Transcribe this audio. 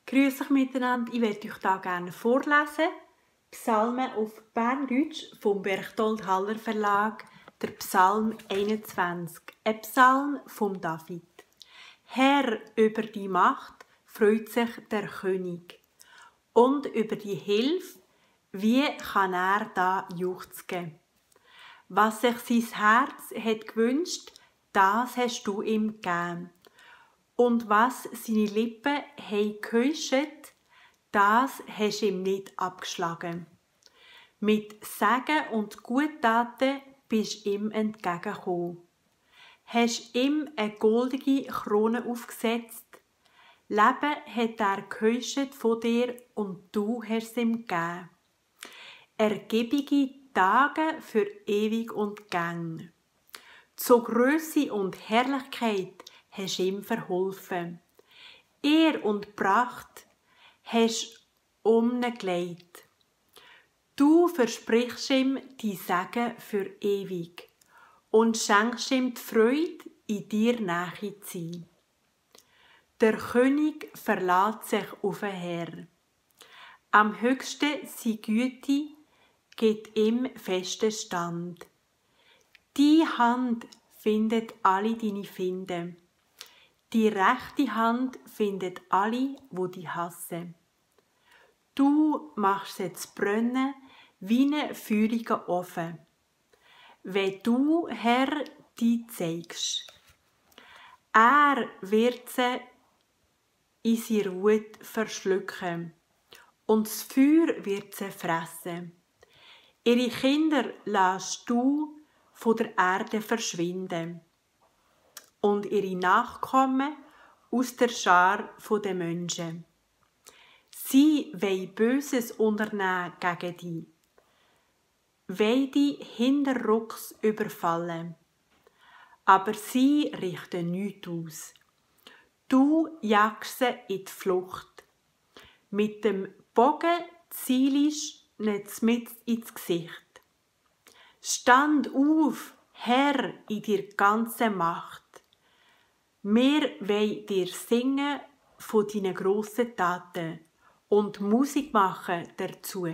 Grüß euch miteinander, ich werde euch hier gerne vorlesen. Psalmen auf Berndeutsch vom Berchtold Haller Verlag, der Psalm 21, ein Psalm von David. Herr, über die Macht freut sich der König, und über die Hilfe, wie kann er da juchzen? Was sich sein Herz hat gewünscht, das hast du ihm gegeben. Und was seine Lippen haben gehäuscht, das hast du ihm nicht abgeschlagen. Mit Segen und Guttaten bist du ihm entgegengekommen. Hast ihm eine goldige Krone aufgesetzt. Leben hat er gehäuscht von dir und du hast es ihm gegeben. Ergiebige Tage für ewig und gäng. Zur Grösse und Herrlichkeit hast ihm verholfen. Ehr und Pracht hast umgelegt. Du versprichst ihm die Segen für ewig und schenkst ihm die Freude, in dir nahe zu sein. Der König verlässt sich auf den Herr. Am höchsten seine Güte gibt ihm festen Stand. Die Hand findet alle deine Finde. Die rechte Hand findet alle, wo die hassen. Du machst sie zu brennen wie ein feuriger Ofen, wenn du, Herr, die zeigst. Er wird sie in seiner Wut verschlucken und das Feuer wird sie fressen. Ihre Kinder lässt du von der Erde verschwinden und ihre Nachkommen aus der Schar der Menschen. Sie wollen Böses unternehmen gegen dich, wollen dich hinterrucks überfallen, aber sie richten nichts aus. Du jagst sie in die Flucht. Mit dem Bogen zielst du mit ins Gesicht. Stand auf, Herr, in dir ganze Macht. Wir wollen dir singen von deinen grossen Taten und Musik machen dazu.